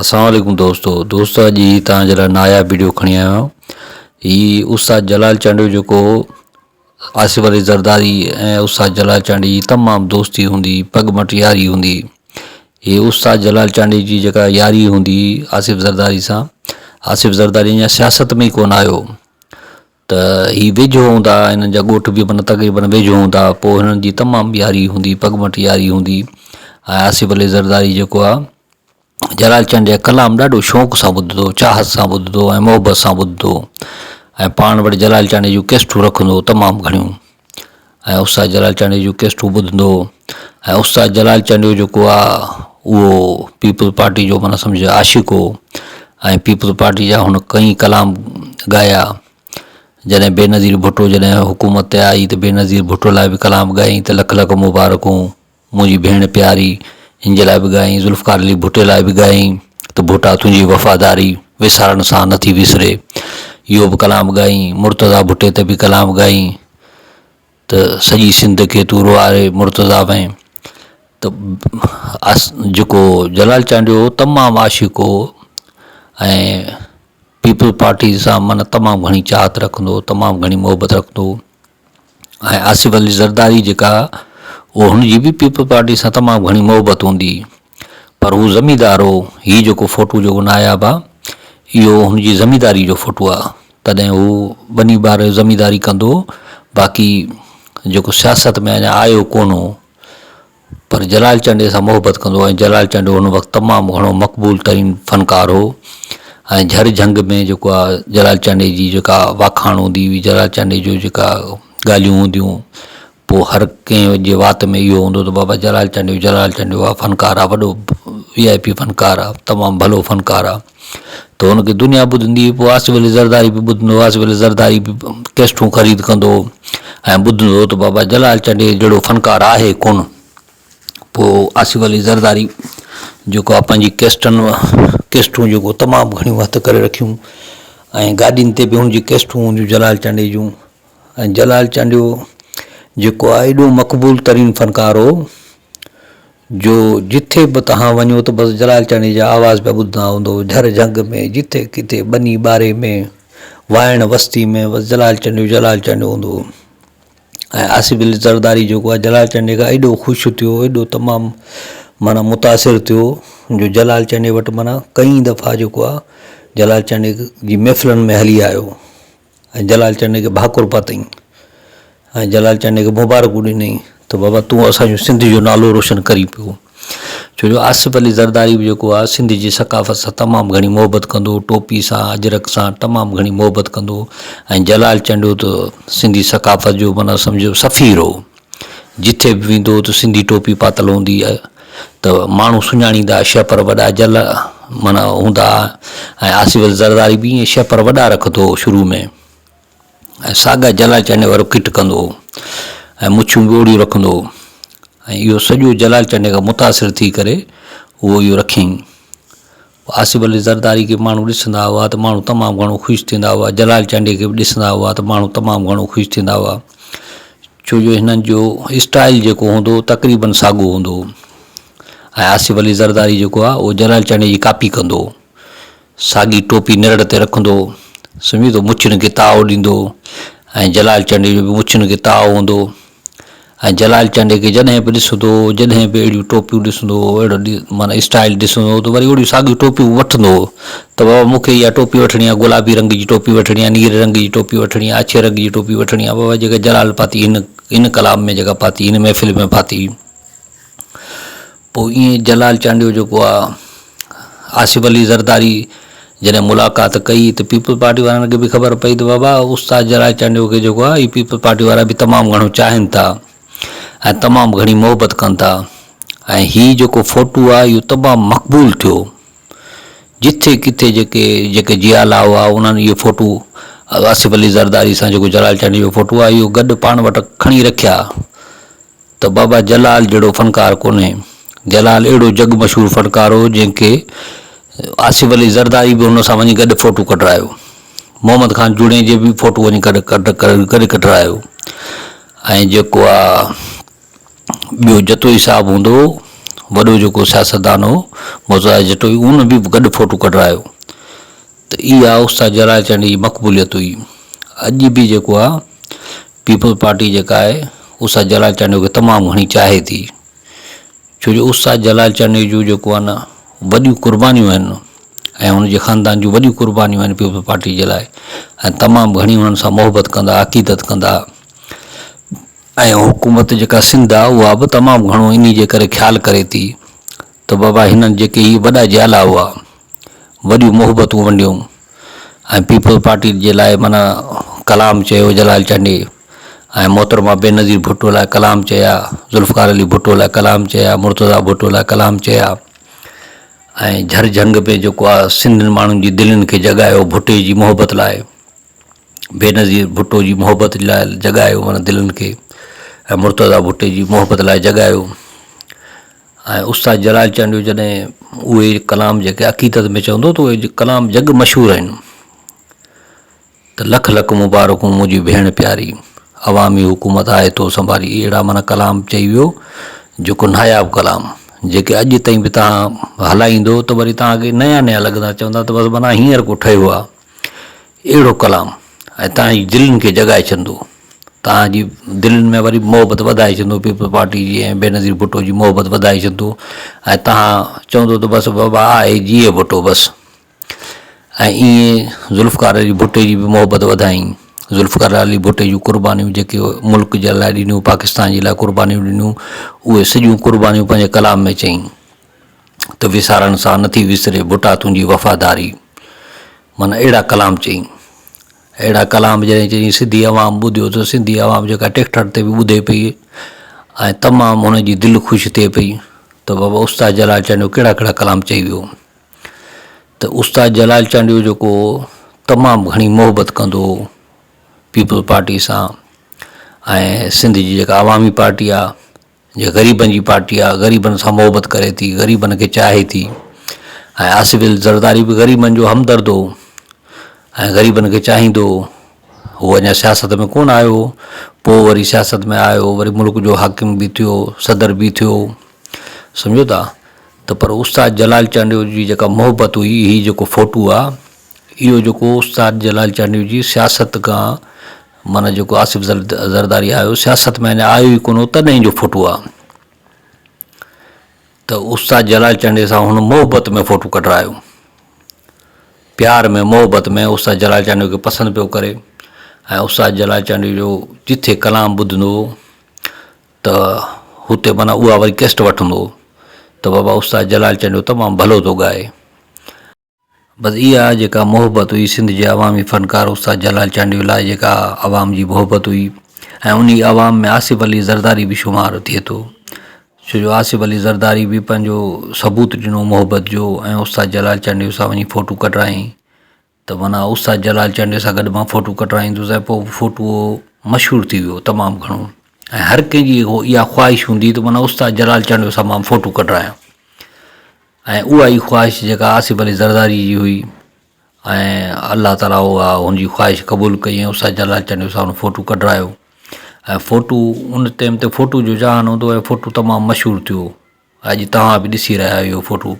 اسلام عليڪم دوستو دوستو اڄ هي توهان جي لاء ناياب ويڊيو کڻي آيو آهيان هي استاد جلال چانڊيو جيڪو آصف علي زرداري ۽ استاد جلال چانڊيي جي تمام دوستي هوندي پڳ مٽ ياري هوندي هي استاد جلال چانڊيي جي جيڪا ياري هوندي آصف زرداري سان آصف زرداري اڃا سياست ۾ ئي ڪونه آيو ته هي ويجهو هوندا هنن جا ڳوٺ به معنيٰ تقريبن ويجهو هوندا پوء هنن جي تمام ياري هوندي پڳ مٽ ياري هوندي ۽ آصف علي زرداري جيڪو آهي جلال چنڊ جا ڪلام ڏاڍو شوق سان ٻڌندو هو چاهت سان ٻڌندو هو ۽ محبت سان ٻڌندو هو ۽ پاڻ وٽ جلال چانڊيي جون ڪيسٽون رکندو هو تمام گهڻيون ۽ استاد جلال چانڊيي جون ڪيسٽون ٻڌندو هو ۽ استاد جلال چانڊيو جيڪو آهي اهو پيپلز پارٽي جو معنيٰ سمجهه عاشق هو ۽ پيپلز پارٽي جا هن ڪئين ڪلام ڳايا جڏهن بينظير ڀٽو جڏهن حڪومت تي آئي ته بينظير ڀٽو لاء به ڪلام ڳايائين ته لک لک مبارڪون منهنجي ڀيڻ پياري هن جي لاء به ڳايائين ذوالفقار علي ڀٽي لاء به ڳايائين ته ڀٽا تنهنجي وفاداري وسارڻ سان نٿي وسري اهو به ڪلام ڳايائين مرتضيٰ ڀٽي تي به ڪلام ڳايائين ته سڄي سنڌ کي تون روئاري مرتضيٰ وئين ته جيڪو جلال چانڊيو هو تمام عاشق هو ۽ پيپلز پارٽي سان معنيٰ تمام گهڻي چاهت رکندو هو تمام گهڻي محبت رکندو هو ۽ آصف علي زرداري جيڪا اهو هن جي به پيپلز پارٽي سان تمام گهڻي محبت هوندي هئي پر هو زميندار هو هي جيڪو فوٽو جيڪو ناياب آ اهو هن جي زمينداري جو فوٽو آ تڏهن هو ٻني ٻار جو زمينداري ڪندو هو باقي جيڪو سياست ۾ اڃا آيو ڪونه هو پر جلال چانڊيي سان محبت ڪندو هو ۽ جلال چانڊيو ان وقت تمام گهڻو مقبول ترين فنڪار هو ۽ جھر جھنگ ۾ جيڪو آ جلال چانڊيي جي جيڪا واکاڻ هوندي هئي جلال چانڊيي جو جيڪا ڳالهيون هونديون پوء هر ڪنهن جي وات ۾ اهو هوندو ته بابا جلال چانڊيو جلال چانڊيو آ فنڪار آ وڏو وي آء پي فنڪار آ تمام ڀلو فنڪار آ ته هن کي دنيا ٻڌندي هئي پوء آصف علي زرداري به ٻڌندو هو آصف علي زرداري به ڪيسٽون خريد ڪندو هو ۽ ٻڌندو هو ته بابا جلال چانڊيي جهڙو فنڪار آهي ڪونه پوء آصف علي زرداري جيڪو آ پنهنجي ڪيسٽن ڪيسٽون جيڪو تمام گهڻيون هٿ ڪري رکيون ۽ گاڏين تي به هن جي ڪيسٽون هونديون جلال چانڊيي جون ۽ جلال چانڊيو جيڪو آهي ايڏو مقبول ترين فنڪار هو جو جٿي به توهان وڃو ته بس جلال چانڊيي جا آواز پيا ٻڌندا هوندو جھر جھنگ ۾ جٿي ڪٿي ٻني ٻاري ۾ وائڻ وستي ۾ بس جلال چانڊيو جلال چانڊيو هوندو هو ۽ آصف علي زرداري جيڪو آهي جلال چانڊيي کان ايڏو خوش ٿيو ايڏو تمام معنيٰ متاثر ٿيو جو جلال چانڊيي وٽ معنيٰ ڪئين دفعا جيڪو آهي جلال چانڊيي جي محفلن ۾ هلي آيو ۽ جلال چانڊيي کي ڀاڪر پاتائين ۽ جلال چانڊيي کي مبارڪون ڏنائين ته بابا تون اسان جو سنڌ جو نالو روشن ڪرين پيو ڇو جو آصف علي زرداري به جيڪو آهي سنڌ جي ثقافت سان تمام گهڻي محبت ڪندو هو ٽوپي سان اجرڪ سان تمام گهڻي محبت ڪندو هو ۽ جلال چانڊيو ته سنڌي ثقافت جو معنيٰ سمجهو سفير هو جٿي به ويندو هو ته سنڌي ٽوپي پاتل هوندي هئي ته ماڻهو سڃاڻيندا شهپر وڏا جل معنيٰ هوندا ها ۽ آصف علي زرداري به ائين شهپر وڏا رکندو هو شروع ۾ ۽ ساڳا جلال چانڊيي وارو ڪٽ ڪندو هو ۽ مڇون به اوڙيون رکندو هو ۽ اهو سڄو جلال چانڊيي کان متاثر ٿي ڪري اهو اهو رکيائين. آصف علي زرداري کي ماڻهو ڏسندا هئا ته ماڻهو تمام گهڻو خوش ٿيندا هئا، جلال چانڊيي کي به ڏسندا هئا ته ماڻهو تمام گهڻو خوش ٿيندا هئا ڇو جو هنن جو اسٽائل جيڪو هوندو هو تقريبن ساڳو هوندو هو ۽ آصف علي زرداري جيڪو آهي اهو جلال چانڊيي جي ڪاپي ڪندو هو ساڳي ٽوپي نرڙ تي رکندو هو سمجهي ٿو مڇن کي تاء ڏيندو هو ۽ جلال چانڊيي جو به مڇن کي تاء هوندو هو ۽ جلال چانڊيي کي جڏهن به ڏسندو هو، جڏهن به اهڙيون ٽوپيون ڏسندو هو، اهڙو معنيٰ اسٽائيل ڏسندو هو ته وري اهڙيون ساڳيون ٽوپيون وٺندو هو ته بابا مون کي اها ٽوپي وٺڻي آهي، گلابي رنگ جي ٽوپي وٺڻي آهي، نيري رنگ جي ٽوپي وٺڻي آهي، اڇي رنگ جي ٽوپي وٺڻي آهي، بابا جيڪا جلال پاتي هن هن ڪلام ۾ جيڪا پاتي هن محفل ۾ پاتي. پوء ائين جلال چانڊيو جيڪو آ آصف علي زرداري جڏهن ملاقات ڪئي ته پيپلز پارٽي وارن کي به خبر پئي ته بابا استاد جلال چانڊيو کي جيڪو آ هي پيپلز پارٽي وارا به تمام گهڻو چاهين ٿا ۽ تمام گهڻي محبت ڪن ٿا ۽ هي جيڪو فوٽو آ اهو تمام مقبول ٿيو جٿي ڪٿي جيڪي جيڪي جيالا هئا انهن اهو فوٽو آصف علي زرداري سان جيڪو جلال چانڊيو جو فوٽو آ اهو گڏ پاڻ وٽ کڻي رکيا ته بابا جلال جهڙو فنڪار ڪونهي. جلال اهڙو جڳ مشهور فنڪار هو جنهن کي آصف علي زرداري به هن سان وڃي گڏ فوٽو ڪڍرايو. محمد خان جوڻيجي به فوٽو وڃي گڏ گڏ ڪڍرايو ۽ جيڪو آ ٻيو جتوئي صاحب هوندو هو وڏو جيڪو سياستدان هو مرتضيٰ جتوئي ان به گڏ فوٽو ڪڍرايو ته اها استاد جلال چانڊيي جي مقبوليت هئي. اڄ به جيڪو آ پيپلز پارٽي جيڪا آهي استاد جلال چانڊيو کي تمام گهڻي چاهي ٿي ڇو جو استاد جلال چانڊيو جون جيڪو آ نه وڏيون قربانيون آهن ۽ هن جي خاندان جون وڏيون قربانيون آهن پيپلز پارٽي جي لاء ۽ تمام گهڻي انهن سان محبت ڪندا عقيدت ڪندا ۽ حڪومت جيڪا سنڌ آ اها به تمام گهڻو انهي جي ڪري خيال ڪري ٿي ته بابا هنن جيڪي هي وڏا جيالا هئا وڏيون محبتون ونڊيون ۽ پيپلز پارٽي جي لاء معنيٰ ڪلام چيو جلال چانڊيي ۽ محترمه بينظير ڀٽو لاء ڪلام چيا ذوالفقار علي ڀٽو لاء ڪلام چيا مرتضيٰ ڀٽو لاء ڪلام چيا ۽ جھر جھنگ ۾ جيڪو آ سنڌين ماڻهن جي دلين کي جڳايو ڀٽي جي محبت لاء بينظير ڀٽو جي محبت لاء جڳايو معنيٰ دلين کي ۽ مرتضيٰ ڀٽي جي محبت لاء جڳايو ۽ استاد جلال چانڊيو جڏهن اهي ڪلام جيڪي عقيدت ۾ چوندو ته اهي ڪلام جڳ مشهور آهن ته لک لک مبارڪون منهنجي ڀيڻ پياري عوامي حڪومت آهي تو سنڀاري اهڙا معنيٰ ڪلام چئي ويو جيڪو ناياب ڪلام جيڪي اڄ تائين به تهان هلائيندو ته وري تهان کي نيا نيا لڳندا چوندا ته بس معنيٰ هينئر ڪو ٺهيو آهي اهڙو ڪلام ۽ توهان جي دلين کي جڳائي ڇڏندو. توهان جي دلين ۾ وري محبت وڌائي ڇڏندو پيپلز پارٽي جي ۽ بينظير ڀٽو جي محبت وڌائي ڇڏندو ۽ توهان چوندو ته بس بابا آهي جيئي ڀٽو بس ۽ ائين ذوالفقار علي ڀٽي جي به محبت وڌائين. ذوالفقار علي ڀٽي جون قربانيون جيڪي ملڪ جي لاء ڏنيون پاڪستان جي لاء قربانيون ڏنيون اهي سڄيون قربانيون پنهنجي ڪلام ۾ چئين ته وسارڻ سان نٿي وسري ڀٽا تنهنجي وفاداري. معنيٰ اهڙا ڪلام چئي. اهڙا ڪلام جڏهن چئي سنڌي عوام ٻڌيو ته سنڌي عوام جيڪا ٽيڪٽر تي به ٻڌي پئي ۽ تمام هن جي دل خوش ٿئي پئي ته بابا استاد جلال چانڊيو ڪهڙا ڪهڙا ڪلام چئي ويو ته استاد جلال چانڊيو جيڪو تمام گهڻي محبت ڪندو هو پيپلز پارٽي سان ۽ سنڌ جي جيڪا عوامي پارٽي آهي جي غريبن جي پارٽي آ غريبن سان محبت ڪري ٿي غريبن کي چاهي ٿي ۽ آصف علي زرداري به غريبن جو همدرد هو ۽ غريبن کي چاهيندو هو هو اڃا سياست ۾ ڪونه آيو هو پوء وري سياست ۾ آيو وري ملڪ جو حاڪم به ٿيو صدر به ٿيو سمجهو ٿا ته پر استاد جلال چانڊيو جي جيڪا محبت هئي هي جيڪو فوٽو آ اهو جيڪو استاد جلال چانڊيو جي سياست کان معنيٰ جيڪو آصف زرداري آيو سياست ۾ اڃا آيو ئي ڪونه هو تڏهن جو فوٽو آ ته استاد جلال چانڊيي سان هن محبت ۾ فوٽو ڪڍرايو پيار ۾ محبت ۾ استاد جلال چانڊيو کي پسند پيو ڪري ۽ استاد جلال چانڊيو جو جٿي ڪلام ٻڌندو هو ته هتي معنيٰ اها وري ڪيسٽ وٺندو هو ته بابا استاد جلال چانڊيو تمام ڀلو ٿو ڳائي. بس اها جيڪا محبت هئي سنڌ جي عوامي فنڪار استاد جلال چانڊيو لاء جيڪا عوام جي محبت هئي ۽ انهي عوام ۾ آصف علي زرداري به شمار ٿئي ٿو ڇو جو آصف علي زرداري به پنهنجو ثبوت ڏنو محبت جو ۽ استاد جلال چانڊيو سان وڃي فوٽو ڪڍرايائين ته معنيٰ استاد جلال چانڊيو سان گڏ مان فوٽو ڪڍرائيندس ۽ پوء فوٽو مشهور ٿي ويو تمام گهڻو ۽ هر ڪنهن جي اها خواهش هوندي ته معنيٰ استاد جلال چانڊيو سان مان فوٽو ڪڍرايان ۽ اها ئي خواهش جيڪا آصف علي زرداري جي هئي ۽ الله تعاليٰ اها هن جي خواهش قبول ڪئي ۽ استاد جلال چانڊيو سان هن فوٽو ڪڍرايو ۽ فوٽو ان ٽائيم تي فوٽو جو جهان هوندو ۽ فوٽو تمام مشهور ٿيو اڄ توهان به ڏسي رهيا آهيو اهو فوٽو.